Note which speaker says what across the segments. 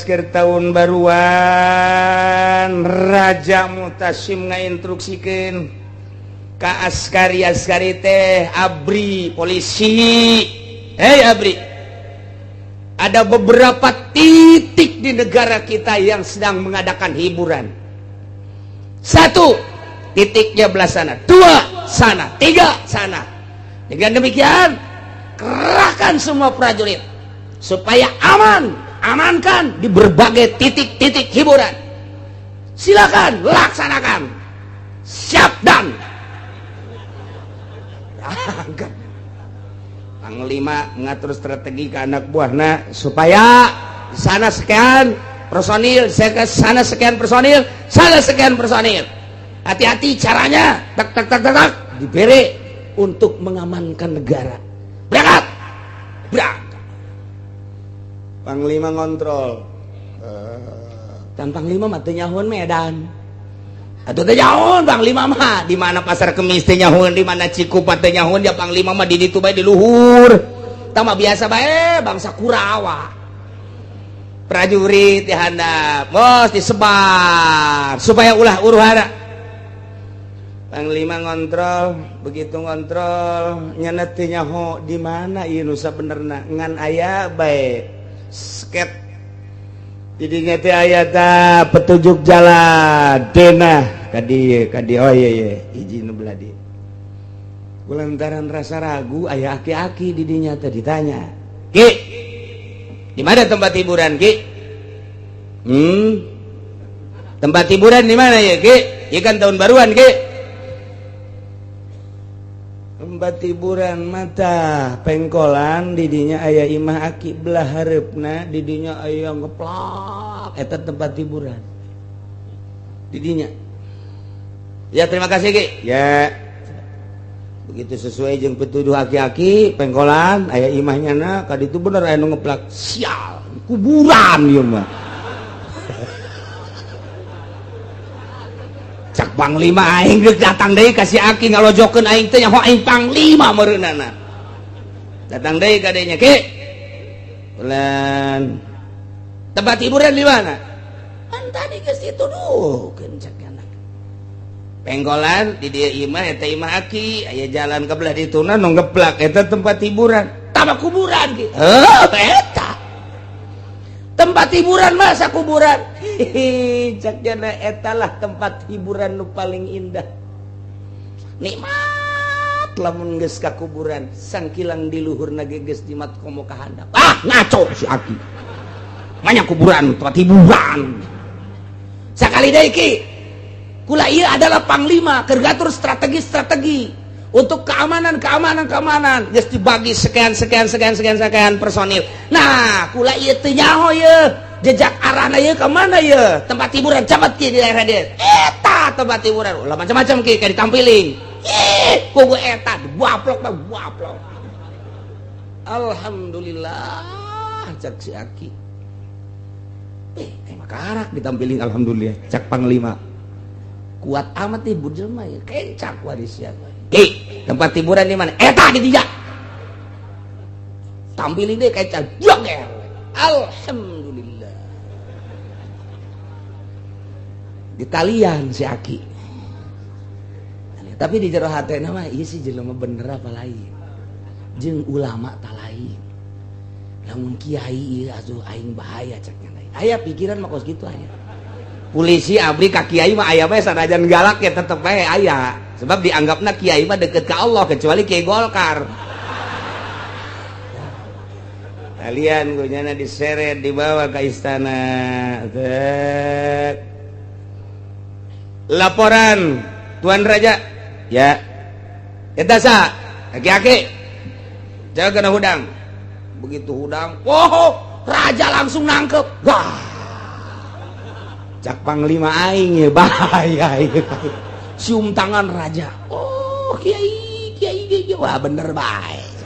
Speaker 1: Beres ke tahun baruan, Raja Mutasim ngainstruksikeun ka askari askari teh, ABRI, polisi. Hei ABRI, ada beberapa titik di negara kita yang sedang mengadakan hiburan. Satu titiknya belah sana, dua sana, tiga sana. Dengan demikian, kerahkan semua prajurit supaya aman, amankan di berbagai titik-titik hiburan. Silakan laksanakan. Siap dan berangkat. Panglima ngatur strategi ke anak buahna supaya di sana sekian personil, saya ke sana sekian personil, sana sekian personil. Hati-hati caranya, tak tak tak tak tak, diberi untuk mengamankan negara. Berangkat, berangkat. Panglima ngontrol. Dan Panglima mah teu nyahoan Medan. Atuh teu nyahoan Panglima mah di mana Pasar Kemis teu nyahoan, di mana Cikupa teu nyahoan, ya Panglima mah di ditu bae, di luhur. Tah mah biasa bae bangsa Kurawa. Prajurit di handap, bos disebar supaya ulah huru-hara. Panglima ngontrol, begitu ngontrol nyana teu nyaho di mana ieu nu sabenerna, ngan aya bae sket didinya teh, aya ta petunjuk jalan denah ka dieu ka dieu. Oh iya iya, hiji nu belah dieu. Kulantaran rasa ragu, aya aki-aki di dinya teh, ditanya, "Ki, di mana tempat hiburan, Ki? Tempat hiburan di mana ya, Ki? Ieu kan tahun baruan, Ki." Tempat hiburan mata pengkolan, didinya aya imah aki belah hareupna, didinya aya ngeplak, eta tempat hiburan didinya. Ya, terima kasih, Ki. Ya, begitu sesuai jeung petuduh aki-aki, pengkolan aya imahnya na ka ditu, bener aya nu ngeplak. Sial, kuburan ieu mah, cak Panglima. Aing geus datang deui ka si aki ngalojokeun, aing teh nyaho aing Panglima meureunana. Datang deui ka dinya, "Ki, bulan tempat hiburan di mana?" "Kan tadi geus dituduhkeun," cak anak. Pengkolan di dieu imah, eta imah aki, aya jalan ke belah dituna nu ngeplak, eta tempat hiburan. Tama kuburan, Ki. Heuh, eta tempat hiburan, masa kuburan? Hihi, cak jana, etalah tempat hiburan nu paling indah, nikmat lamun geus ka kuburan, sangkilang di luhur ge geus jimat komo ka handap. Ah, ngaco si aki, banyak kuburan tempat hiburan. Sakali deui, Ki, kula ieu adalah panglima keur ngatur strategi-strategi untuk keamanan keamanan keamanan, geus dibagi sekian sekian sekian sekian sekian personil. Nah, kula ieu teu nyaho ieu jejak arahna ieu ka mana ieu tempat hiburan. Camat, Ki, di daerah dieu eta tempat hiburan, ulah macam-macam, Ki, kayak ditampiling. Ih, kugu eta dibaplok mah baplok. "Alhamdulillah," cak si aki. Eh, makarak ditampiling. "Alhamdulillah," cak Panglima. Kuat amat nih jelema ya, kencak warisnya. Ki, tempat hiburan di mana? Eta di tiga, tampilin deh kayak joger. Alhamdulillah. Di talian si aki, tapi di jero hati nama iya sih jelema bener apa lain, jeung ulama tak lain, lamun kiai ieu asuh aing bahaya, cak lain. Aya pikiran mah kos kitu, aya polisi ABRI ka kiai mah aya bae, sanajan galak ya tetep bae aya, sebab dianggapna kiai mah deket ke Allah, kecuali kiai Golkar. Kalian gunyana diseret, dibawa ke istana. Tek. Laporan, Tuan Raja. Ya, eta sa aki-aki jaga kena hudang. Begitu hudang, wow, raja langsung nangkep. Wah, cak Panglima, aing ya bahaya ya. Cium tangan raja. Oh, kiai, kiai, kiai, wah, bener baik,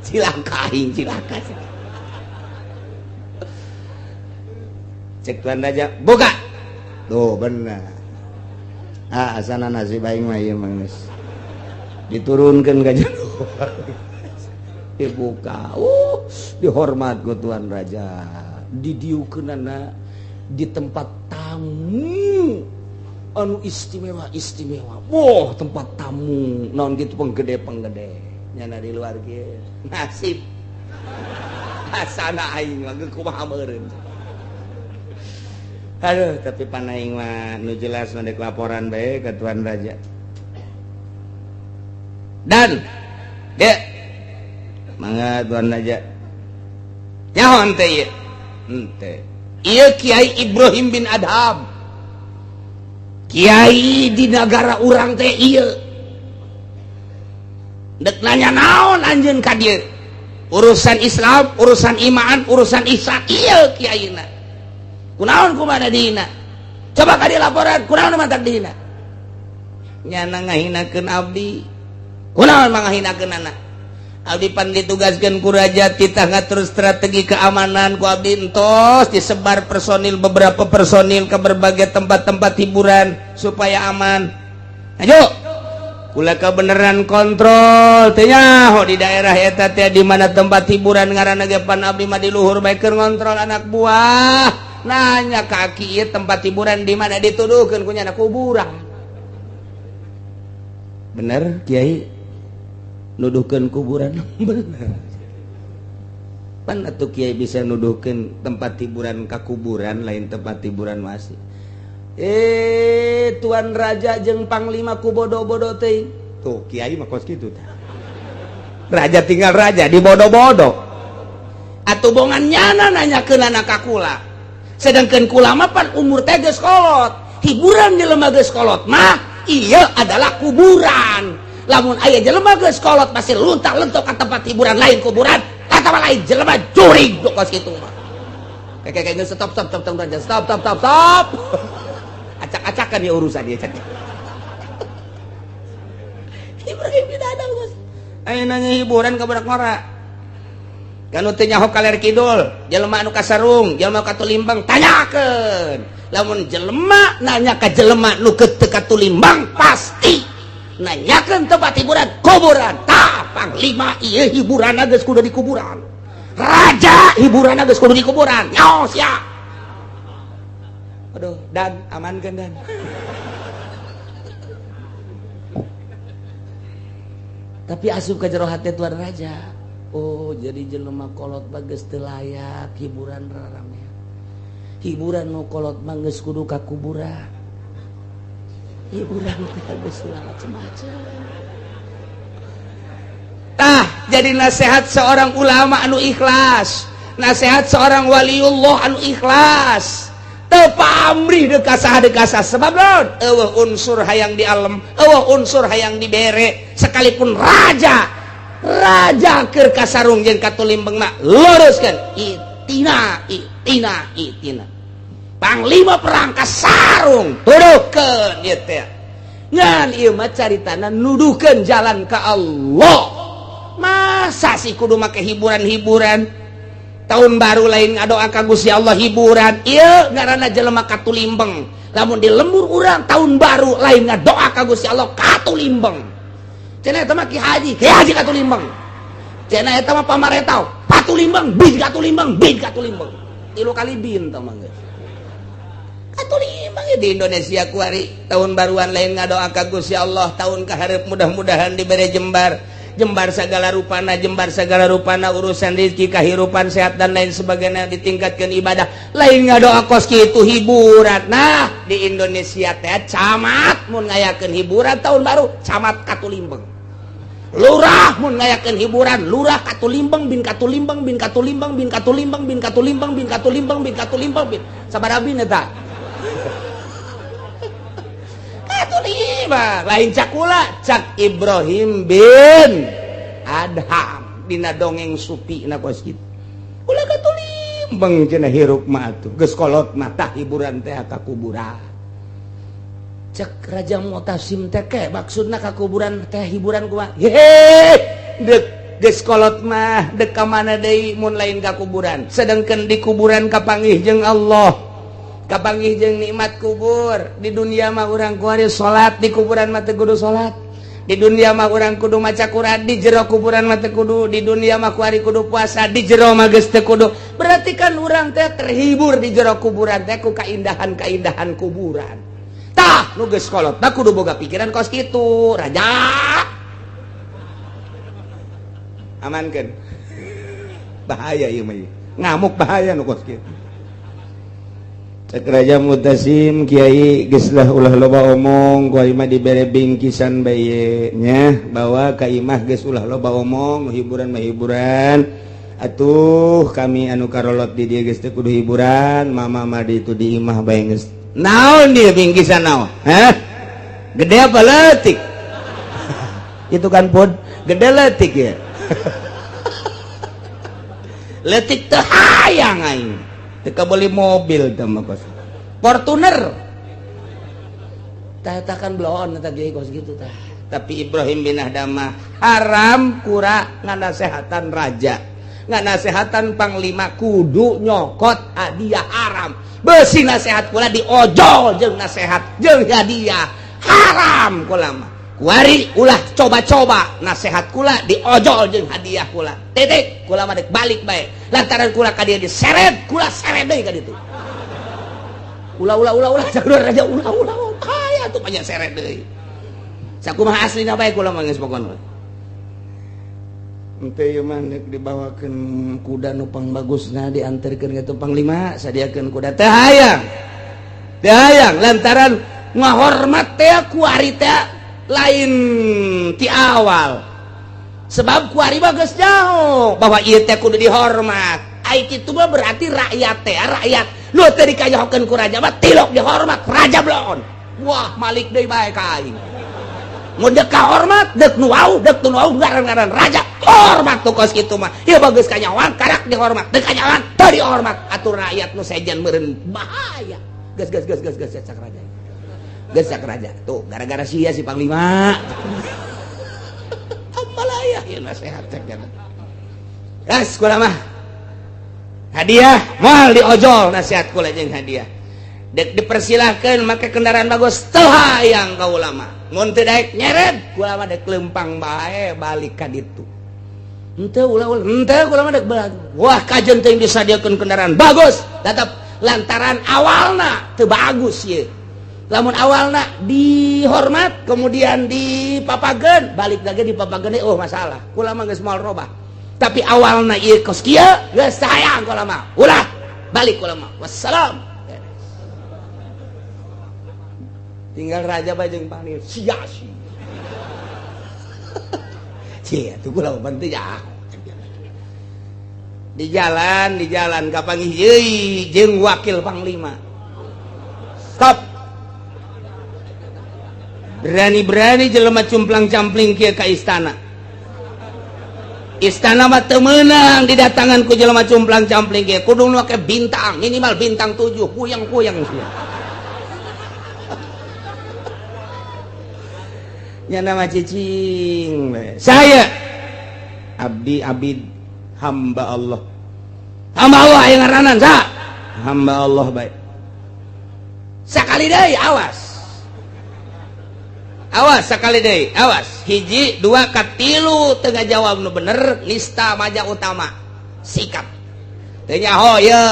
Speaker 1: cilaka aing, cilaka. Cek tuan raja, buka tuh, bener. Ah, asana nasib aing mah ieu mah geus diturunkeun ka jero, dibuka, dihormat ku tuan raja. Didiukeunana di tempat tamu anu istimewa istimewa. Wah, tempat tamu naon gitu penggede-penggede. Nyana di luar ge nasib. Asana aing mah kumaha meureun. Aduh, tapi pan aing mah nu jelas mah dek laporan bae ka Tuan Raja. Dan ge mangga Tuan Raja. Nyaho henteu ieu? Henteu. Ieu Kiai Ibrahim bin Adham. Kiai di negara urang teh ieu. Dek nanya naon anjeun ka dieu? Urusan Islam, urusan iman, urusan ihsan, ieu kiaina. Kunaon kumaha dihina? Coba ka dieu laporan, kunaon mantak dihina? Nyana ngahinakeun abdi. Kunaon mangahinakeun anak? Abdi pan ditugaskeun ku raja titah ngatur strategi keamanan ku abdi entos disebar personil, beberapa personil ke berbagai tempat-tempat hiburan supaya aman. Ayo kula kebenaran kontrol teh nyaho di daerah eta teh di mana tempat hiburan ngaranna ge pan abdi mah di luhur bae keur ngontrol anak buah. Nanya kaki ieu tempat hiburan di mana dituduhkeun ku nyana kuburan. Bener Kiai nuduhkeun kuburan? Bener. Pan atuh Kiai bisa nuduhkeun tempat hiburan ka kuburan lain tempat hiburan masih. Tuan Raja jeung Panglima ku bodoh-bodoh teh. Tuh Kiai mah kos kitu tah. Raja tinggal raja di bodoh-bodoh. Atuh bongan nyana nanyakeun anak ka kula. Sedangkan kula mah pan umur teh geus kolot. Hiburan jelema geus kolot mah ieu adalah kuburan. Lamun aya jelema geus kolot masih luntak-lentok ka tempat hiburan lain kuburan, atawa lain jelema jurig kos kitu mah. Kayak kayak stop stop stop stop stop stop stop stop. Acak-acakan ya urusan dia cak. Hiburan tidak ada bos. Ayo nanya hiburan ka budak ngora. Kanu teu nyaho kaler kidul, jelema anu kasarung, jelema katulimbang tanyakeun. Lamun jelema nanya ka jelema nu teu katulimbang pasti nanyakeun tempat hiburan kuburan. Tah panglima ieu hiburan geus kudu di kuburan. Raja hiburan geus kudu di kuburan. Nyaho sia. Aduh, dan amankeun dan. Tapi asup ka jero hate Tuan Raja. Oh, jadi jelema kolot mah geus teu layak hiburan rarame. Hiburan nu kolot mah geus kudu ka kuburan. Hiburan teh geus macem-macem. Tah, jadi nasihat seorang ulama anu ikhlas, nasihat seorang waliullah anu ikhlas. Teu pamrih deuk ka saha deuk ka saha sebab naon? Eueuh unsur hayang di alam, eueuh unsur hayang dibere, sekalipun raja. Raja keur kasarung jeung katulimbeng mah luruskeun itina itina itina. Panglima perang kasarung tuduhkeun ieu teh. Ngan ieu mah caritana nuduhkeun jalan ka Allah. Masa sih kudu make hiburan-hiburan? Tahun baru lain ngadoa ka Gusti Allah hiburan. Ieu ngaranna jelema katulimbeng. Lamun di lembur urang tahun baru lain ngadoa ka Gusti Allah katulimbeng. Cenah eta mah Ki Haji, Ki Haji katulimbeng. Cenah eta mah pamaretau, patulimbeng, bin katulimbeng, bin katulimbeng. Tilu kali bin tah mah geus. Katulimbeng di Indonesia kuari tahun baruan lain ngadoa ka Gusti Allah tahun kaharep mudah-mudahan dibere jembar. Jembar segala rupana, jembar segala rupana urusan rezeki, kehidupan sehat dan lain sebagainya ditingkatkan ibadah. Lain ngadoa kos kitu hiburan. Nah, di Indonesia teh camat mun ngayakeun hiburan tahun baru, camat katulimbeng. Lurah mun ngayakeun hiburan, lurah katulimbeng bin katulimbeng bin katulimbeng bin katulimbeng bin katulimbeng bin katulimbeng bin katulimbeng bin. Sabaraha bin eta? Katulimbeng. Lain cak kula, cak Ibrahim bin Adham dina dongeng supi na kos kitu. Ulah katulimbeng cenah hirup mah atuh. Geus kolot mah tah hiburan teh ka kuburan. Cek Raja Mu'tasim teh ke maksudna ka kuburan teh hiburan kumaha? Hehe, deuk geus kolot mah deuk ka mana deui mun lain ka kuburan. Sedangkan di kuburan kapanggih jeung Allah. Kapanggih jeung nikmat kubur. Di dunia mah urang kuari salat, di kuburan mah teu kudu salat. Di dunia mah urang kudu maca Quran, di jero kuburan mah teu kudu. Di dunia mah kuari kudu puasa, di jero mah geus teu kudu. Berarti kan urang teh terhibur di jero kuburan teh ku kaindahan-kaindahan kuburan. Tah, nu geus kolot tah kudu boga pikiran kos kitu, raja. Amankeun. Bahaya ieu mah. Ngamuk bahaya nu kos kitu. Cek Raja Mutasim, "Kiai, geus lah, ulah loba omong, ku imah dibere bingkisan bae nya, bawa ka imah, geus ulah loba omong, hiburan mah hiburan atuh. Kami anu karolot di dieu geus teu kudu hiburan, mama mah di itu di imah bae geus." Naon dia bingkisan naon? Hah, gede apa leutik itu kan pun? Gede leutik ya? Leutik teu hayang aing. Teu beli mobil teh mah kos Fortuner. Tah, eta kan bloon eta ge kos gitu tah. Tapi Ibrahim bin Adham haram kura nganasehatan raja, nganasehatan panglima kudu nyokot hadiah haram. Besi nasehat kula diojol jeung nasehat jeung hadiah haram. Kula mah kuari ulah coba-coba nasehat kula diojol jeung hadiah kula, titik. Kula mah dek balik bae, lantaran kula ka dieu diseret, kula seret deui ka ditu. Ulah, ulah, ulah, ulah, jalur raja, ulah, ulah, kaya tuh banyak seret deui. Sakumaha aslina bae kula mah geus pokona. Ente ieu mah nek dibawakeun kuda nu pangbagusna, dianterkeun ka panglima, sadiakeun kuda, teu hayang, teu hayang, lantaran ngahormat teh kuari teh lain ti awal, sebab kuari mah geus jauh bahwa ieu teh kudu dihormat. Ai kitu mah berarti rakyat teh, rakyat nu teh dikayohokeun ku raja mah tilok dihormat raja bloon. Wah, malik deui bae ka aing. Mun dek kahormat, dek nu wau, dek nu wau, ngaran-ngaran raja hormat tuh kos kitu mah. Ieu bagus kanyawan karak dihormat, dek kanyawan teu dihormat atuh rakyat nu sejen meureun bahaya. Geus, geus, geus, geus, geus, cak raja. Geus, cak raja. Tuh gara-gara sia si panglima. Apalah ya nasehat cek. Gas kula mah hadiah moal diojol nasihat kula jeung hadiah. Dek dipersilahkan make kendaraan bagus, teu hayang kaula mah. Mun teu daek nyeret, kula mah dek lempang bae balik ka ditu. Henteu, ulah, ulah, henteu, kula mah dek balik. Wah, kajen teh disadiakeun kendaraan bagus tetep, lantaran awalna teu bagus ye. Lamun awalna dihormat kemudian dipapageun, balik lagi dipapageun, oh masalah. Kula mah geus moal robah. Tapi awalna ieu kos kieu, geus hayang kula mah, ulah balik kula mah, wassalam. Tinggal raja bae jeung panglima sia sia sia tuh. Kula penting ya di jalan, di jalan kapanggih deui jeung wakil panglima. Stop, berani-berani jelema cumplang-campling kieu ka istana. Istana mah teu meunang didatangan ku jelema cumplang-campling kieu, kudu make bintang, minimal bintang 7, puyeng-puyeng sia. Nya nama cicing saya abdi, abid, hamba Allah, hamba Allah yang ngaranan sa hamba Allah baik. Sakali deui awas, awas, sekali deui awas, hiji dua katilu teu ngajawab nu bener, nista maja utama sikap teu nyaho ye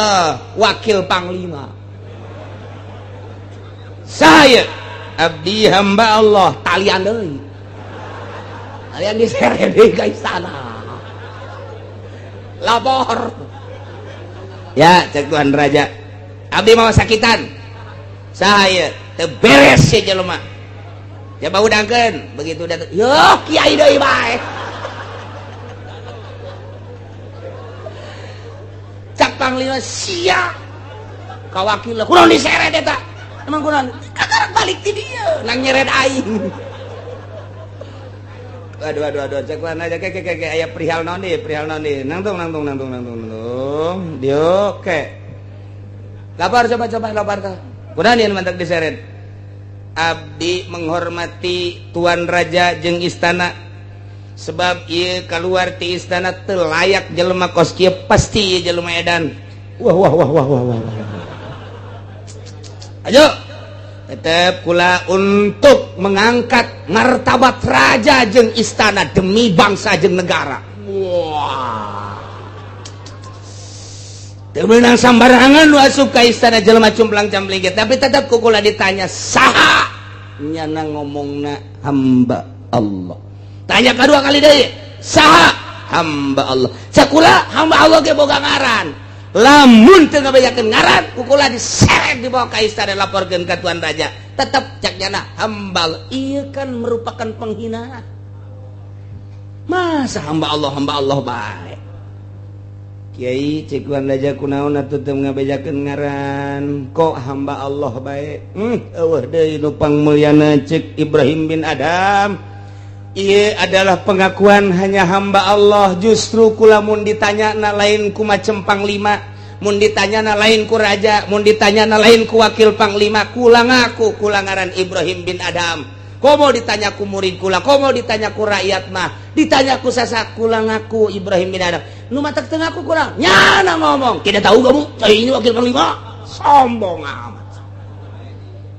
Speaker 1: wakil panglima. Saya abdi hamba Allah. Talian deui, talian, diseret deui ka istana. Lapor ya, cek Tuhan Raja, abdi mau sakitan saya teu beres si jelema. Coba udangkeun, begitu datang yo kiai deui bae. Cak panglima, sia kawakil kunaon diseret eta? Emang kunaon? Kakarak balik ti dieu nang nyeret aing. Aduh, aduh, aduh, cek mana aja, ke ke ke aya perihal naon deui, perihal naon deui? Nangtung, nangtung, nangtung, nangtung, nangtung dieu ke lapor, coba, coba lapor tah. Kunaon ieu mantak diseret? Abdi menghormati Tuan Raja jeung istana, sebab ieu keluar ti istana teu layak jelema kos kieu, pasti ieu jelema edan. Wah, wah, wah, wah, wah, wah, wah. Ayo Tetep kula untuk mengangkat martabat raja jeung istana demi bangsa jeung negara. Wah, teu meunang sambarangan nu asup ka istana jelema cumplang campling, tapi tetep ku kula ditanya saha, nyana ngomongna hamba Allah. Tanya kedua kali deui, saha? Hamba Allah. Cakula hamba Allah ge boga ngaran. Lamun teu ngabejakeun ngaran, ku kula diseret dibawa ka istana, laporkeun ka tuan raja. Tetep cak nyana hamba Allah. Ieu kan merupakan penghinaan. Masa hamba Allah, hamba Allah bae. Kiai, cek tuan raja, kunaon atuh teu ngabejakeun ngaran, kok hamba Allah bae? Euweuh deui nu pangmulyana. Cek Ibrahim bin Adham, ieu adalah pengakuan hanya hamba Allah. Justru kula mun ditanya na lain ku macem panglima, mun ditanya na lain ku raja, mun ditanya na lain ku wakil panglima. Kula ngaku kula ngaran Ibrahim bin Adham. Komo ditanya ku murid kula, komo ditanya ku rakyat mah, ditanya ku sasak, kula ngaku Ibrahim bin Adham. Nu matak teu ngaku kurang nyana ngomong, "Tidak tahu kamu, saya ini wakil panglima." Sombong amat.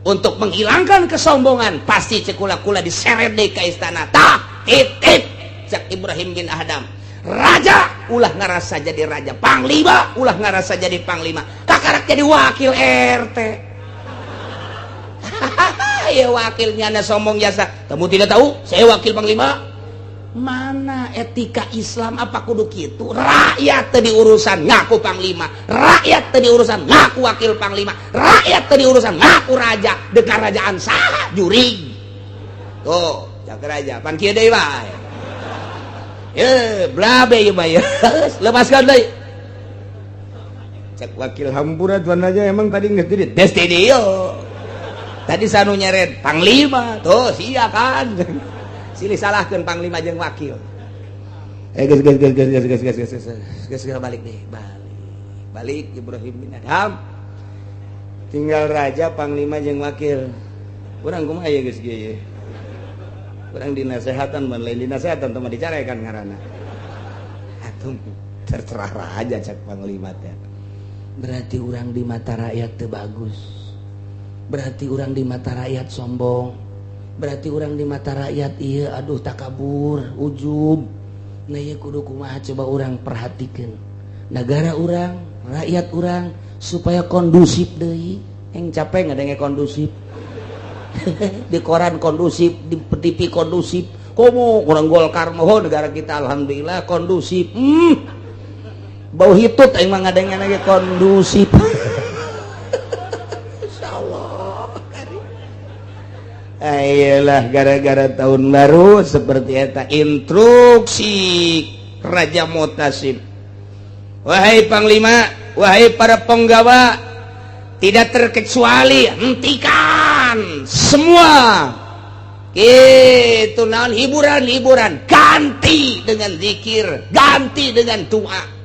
Speaker 1: Untuk menghilangkan kesombongan pasti cekula-kula diseret deh ke istana. Tah, titip cak Ibrahim bin Adham, raja ulah ngerasa jadi raja, panglima ulah ngerasa jadi panglima, kakarak jadi wakil RT ya. Wakilnya anda sombong jasa, "Kamu tidak tahu saya wakil panglima." Mana etika Islam? Apa kudu gitu? Rakyat tadi urusan ngaku panglima, rakyat tadi urusan ngaku wakil panglima, rakyat tadi urusan ngaku raja. Dengan kerajaan saha jurig tuh cak raja pan kieu deui bae. Ye, blabe ieu mah ya. Lepaskan deui. Cek wakil, "Hampura, tuan raja, emang tadi geus di des dieu. Tadi sanu nyeret panglima tuh sia kan." Silih salahkeun panglima jeung wakil. Eh, geus geus geus geus geus geus geus geus geus geus, balik deh, balik balik. Ibrahim bin Adham tinggal raja, panglima jeung wakil. Urang kumaha ya geus kieu? Urang dinasehatan ban lain dinasehatan, teu mah dicarekan ngaranna. "Atuh terserah raja," cek panglima teh. Berarti urang di mata rakyat teu bagus, berarti urang di mata rakyat sombong, berarti urang di mata rakyat iya aduh takabur, ujub. Nah, iya kudu kumaha? Coba urang perhatikan negara urang, rakyat urang supaya kondusif deui. Yang capek nggak ada kondusif di koran, kondusif di TV, kondusif. Komo kurang Golkar mohon negara kita alhamdulillah kondusif. Bau hitut aing mah ngadengna lagi kondusif. Insyaallah. Ayolah, gara-gara tahun baru seperti eta instruksi Raja Mutasim. Wahai panglima, wahai para penggawa, tidak terkecuali hentikan semua itu naon hiburan-hiburan, ganti dengan zikir, ganti dengan doa.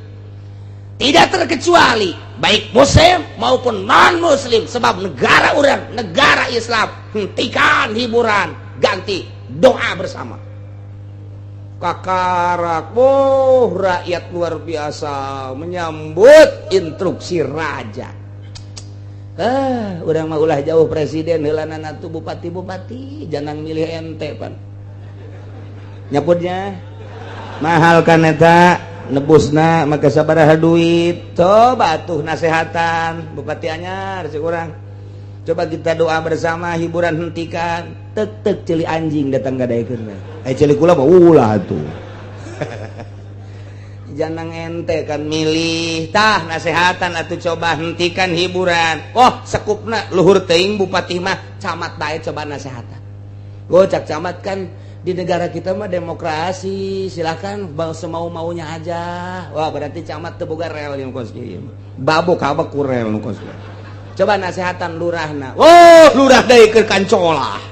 Speaker 1: Tidak terkecuali baik muslim maupun non muslim, sebab negara urang negara Islam. Hentikan hiburan, ganti doa bersama. Kakarak, oh, rakyat luar biasa menyambut instruksi raja. Ah, urang mah ulah jauh presiden heulanan atuh bupati-bupati jangan milih ente pan nyaputnya mahal kan eta nebusna maka sabaraha duit. Coba tuh nasehatan bupati anyar si urang, coba kita doa bersama, hiburan hentikan. Tek tek ceuli anjing datang gadaikeun. Eh, ceuli kula mah ulah tuh. Jangan ente kan milih. Tah, nasehatan atau coba hentikan hiburan. Oh, sekupna luhur teuing bupati mah, camat bae coba nasehatan. Oh, cak camat kan di negara kita mah demokrasi, silakan bang semau maunya aja. Wah, berarti camat teu boga rel yang kos kieu, babok kabak ku rel nu kos. Coba nasehatan lurahna. Oh, lurah deui keur kancolah.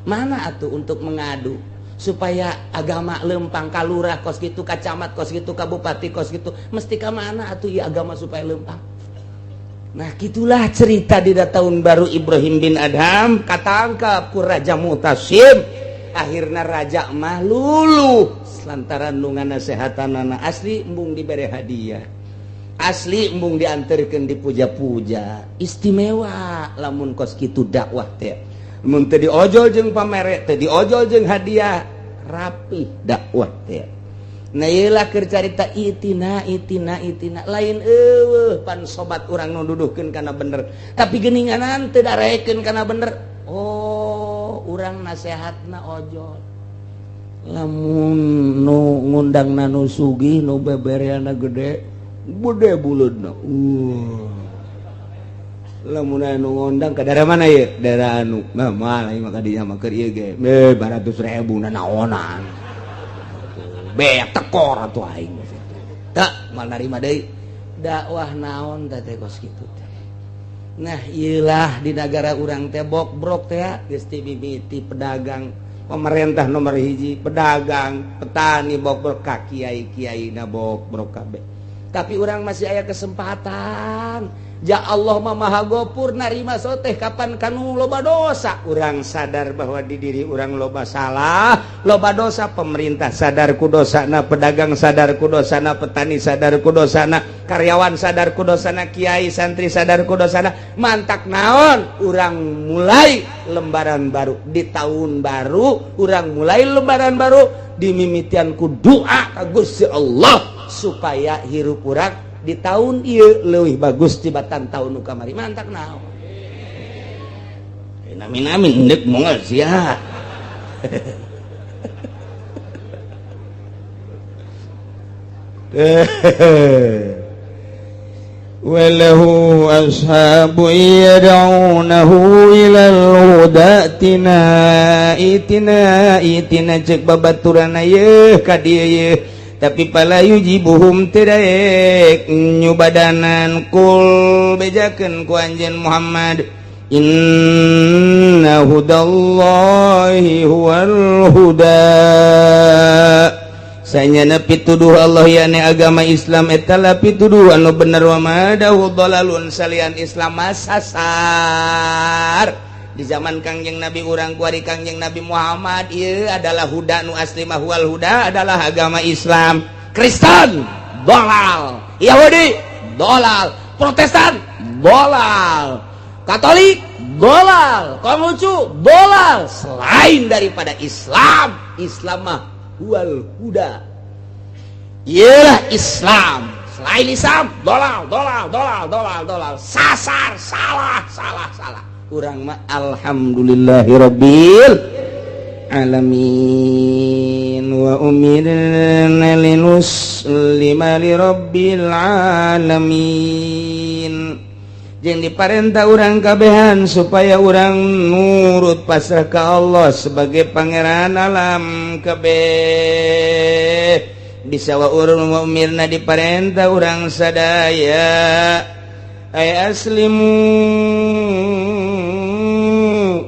Speaker 1: Mana atuh untuk mengadu supaya agama lempang ka lurah kos gitu, ka camat kos gitu, ka bupati kos gitu, mesti ka mana atuh ya agama supaya lempang? Nah, gitulah cerita di tahun baru Ibrahim bin Adham katangkap ku Raja Mutasim. Akhirnya raja mah luluh lantaran nu nganasehatan anak asli embung diberi hadiah. Asli embung diantarkan dipuja-puja, istimewa lamun kos kitu dakwah teh. Mun teu diojol jeung pamere, teu diojol jeung hadiah, rapi dakwah teh. Nah, ieulah keur carita itina itina itina lain eueuh pan sobat urang nu duduhkeun kana bener, tapi geuninganan teu darekeun kana bener. Oh, urang nasehatna ojol. Lamun nu ngundangna nu sugih, nu bebereana gede gede buleudna. Lamun anu ngondang ke daerah mana ya? Daerah anu. Nah, moal aing mah ka dinya mah, keur ieu ge. Eh, 200.000 nanaonan. Beak tekor atuh aing. Tak moal narima deui. Dakwah naon teh teh kos kitu teh. Nah, ieulah di negara urang teh bokbrok teh geus ti mimiti pedagang, pemerintah nomor hiji, pedagang, petani bokbrok, ka kiai-kiai na bokbrok kabeh. Tapi urang masih aya kesempatan. Ya Allah mah Maha Gopur, narima soteh kapan kanu loba dosa. Urang sadar bahwa di diri urang loba salah, loba dosa. Pemerintah sadar ku dosana, pedagang sadar ku dosana, petani sadar ku dosana, karyawan sadar ku dosana, kiai santri sadar ku dosana. Mantak naon? Urang mulai lembaran baru di tahun baru, urang mulai lembaran baru dimimitian ku doa ka Gusti Allah supaya hirup urang di tahun ieu leuwih bagus tibatan tahun nu kamari. Mantak naon? Amin amin, endek moal sia.
Speaker 2: وله أصحاب يدعونه إلى الهدى ائتنا ائتنا ائتنا cek babaturanna yeuh ka dieu yeuh, tapi fala yujibuhum teu daek nyubadanan. Kul, bejakeun ku anjeun Muhammad, inna hudallahi huwal huda, sanyana pituduh Allah yakni agama Islam eta lah pituduh anu bener. Wa ma adahu dhalalun, salian Islam mah sasar. Di zaman Kangjeng Nabi urang kuari, Kangjeng Nabi Muhammad, ieu adalah huda nu asli mah. Huwal huda adalah agama Islam.
Speaker 1: Kristen dolal, Yahudi dolal, Protestan dolal, Katolik dolal, Konghucu dolal, selain daripada Islam. Islam mah huwal huda, ialah Islam. Selain Islam dolal, dolal, dolal, dolal, dolal, sasar, salah, salah, salah.
Speaker 2: Urang mah alhamdulillahirabbil alamin. Wa umirna linuslima lirabbil alamin, jeung diparentah urang kabehan supaya urang nurut pasrah ka Allah sebagai pangeran alam kabeh. Bisa wa urang wa umirna, diparentah urang sadaya, ay aslimu,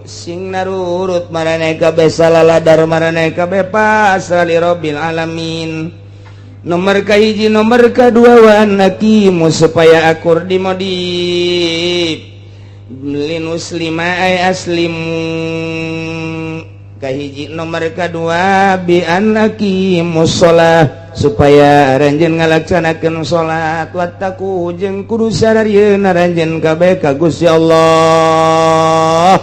Speaker 2: sing narurut maraneh kabeh, salaladar maraneh kabeh, pasrah li rabbil alamin. Nomor kahiji. Nomor kedua, wa aqimu, supaya akur di modif linuslima ay aslimu kahiji. Nomor kedua, bi an aqimus shalah, supaya aranjeun ngalaksanakeun salat. Wattaqu, jeung kudu sararieun aranjeun kabeh ka Gusti Allah.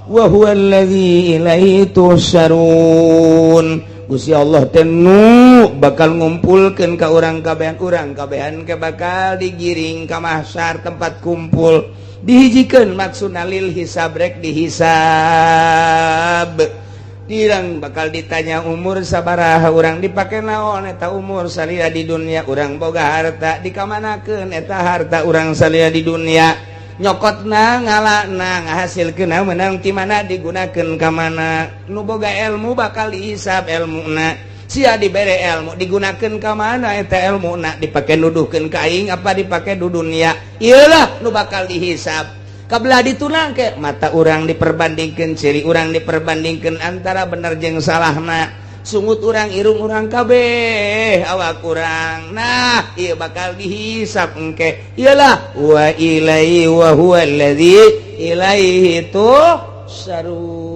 Speaker 2: Wa huwa allazi ilaihi tuhsyarun, Gusti Allah teh nu bakal ngumpulkeun ka urang kabehan. Urang kabehan ke bakal digiring ka mahsyar, tempat kumpul, dihijikeun, maksudna lil hisab, rek dihisab. Dirang bakal ditanya umur sabaraha urang, dipake naon eta umur salila di dunia, urang boga harta dikamanakeun eta harta urang salila di dunia, nyokotna, ngalana, ngahasilkeun menang ti mana, digunakeun ka mana. Nu boga ilmu bakal dihisab ilmuna. Sia dibere ilmu, digunakeun ka mana eta ilmuna, dipake nuduhkeun ka aing apa dipake du dunia? Iyalah nu bakal dihisab. Kabelah ditunang ke mata urang diperbandingkeun, ciri urang diperbandingkeun antara bener jeung salahna, sungut urang, irung urang, kabeh awak urang. Nah, ieu bakal dihisab engke. Iyalah wa ilaihi wa huwa allazi ilaihi tuhsyarun.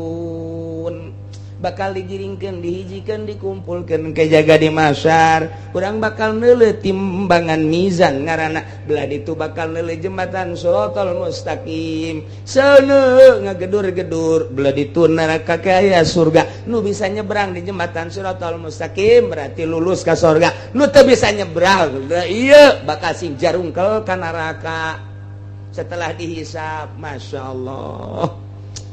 Speaker 2: Bakal digiringkeun, dihijikeun, dikumpulkeun ke jaga di mahsyar. Urang bakal neuleuh timbangan, mizan ngaranna. Belah ditu bakal neuleuh jembatan Shirotol Mustaqim, seuneu ngagedur-gedur. Belah ditu neraka, kaya surga. Nu bisa nyebrang di jembatan Shirotol Mustaqim berarti lulus ke surga. Nu teu bisa nyebrang, iya, bakal sing jarungkel ka neraka setelah dihisap. Masya Allah,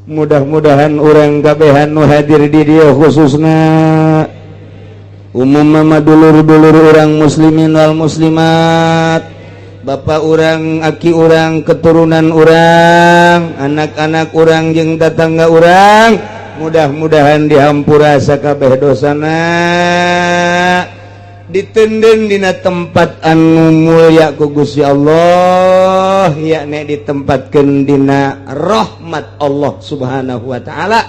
Speaker 2: mudah-mudahan urang kabehan nu hadir di dieu, khususna umum mama, dulur-dulur urang muslimin wal muslimat, bapak urang, aki urang, keturunan urang, anak-anak urang jeung tetangga urang, mudah-mudahan dihampura sakabeh dosana, diteundeun dina tempat anu mulia ku Gusti Allah, yakni ditempatkeun dina rahmat Allah Subhanahu wa taala,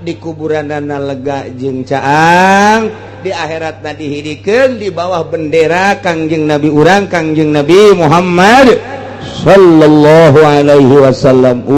Speaker 2: di kuburanana lega jeung caang, di akhiratna dihidikeun di bawah bendera Kangjeng Nabi urang, Kangjeng Nabi Muhammad sallallahu alaihi wasallam.